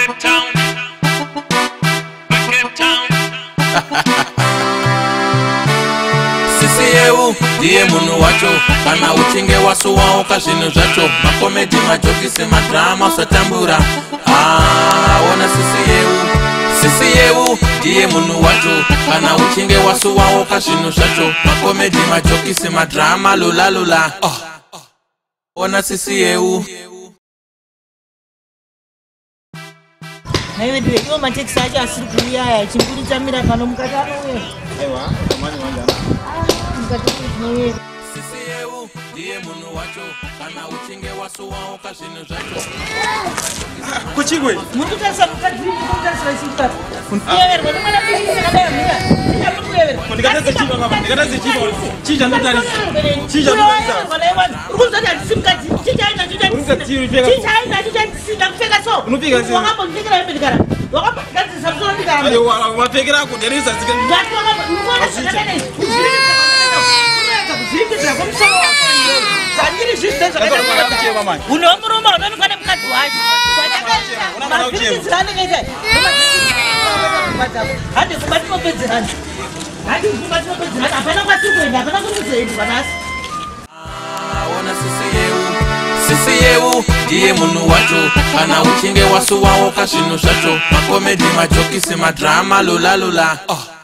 Cape Town. Cape Town. Sisi Yeu ndiye munhu wacho, kana uchinge wasuwawo kazvinhu zvacho, makomedhi, majokisi, madrama, usatambura. Ah, ona Sisi Yeu. Sisi Yeu ndiye munhu wacho, kana uchinge wasuwawo kazvinhu zvacho, makomedhi, majokisi, madrama, lula lula. Oh. Ona Sisi Yeu. Naiwe ndiwe iwo matekisi acho asiri kuuya aya, chimburi chamira pano, mukati anouya. Aiwa, manje manje. Mukati tinouya. Sisi Yeu ndiye munhu wacho, kana uchinge wasuwawo kazvinhu zvacho. Kuchingwe. Muri kutarisa mukadzi, muri kutarisa isu kuyeverwa nemwana akadai mira. Muri kuyeverwa. Ndikatadza chipa baba, ndikatadza chipa. Chii chandotarisa? Chii chandotarisa? Uri kunzwa kuti handisi mukadzi. Chii chainacho Uri Chii chainacho chandisina kupfeka so? Unopfeka sei? Wakambondipfekera hembe ndikaramba. Wakambondigadzirisa musoro ndikaramba. Aiwa, mapfekero ako ndereza zika. Ngati wakamba, zvakadai izvi. Kuzvirikidzira kwemusoro wako iwewe. Zvandiri zvinhu Ndakabva kuchema manje. Une murume unoonekwa nemukadzi wacho. Una mwana kuchema. Mavhirikidziro anenge aita. Hande kumba tinopedzerana. Hande kumba tinopedzerana. Hapana kwatiri kuenda, hapana kuri kuzoendwa nhasi. Ona Sisi Yeu. Sisi Yeu ndiye munhu wacho, kana uchinge wasuwawo kazvinhu zvacho, makomedhi, majokisi, madrama, lula lula. Oh.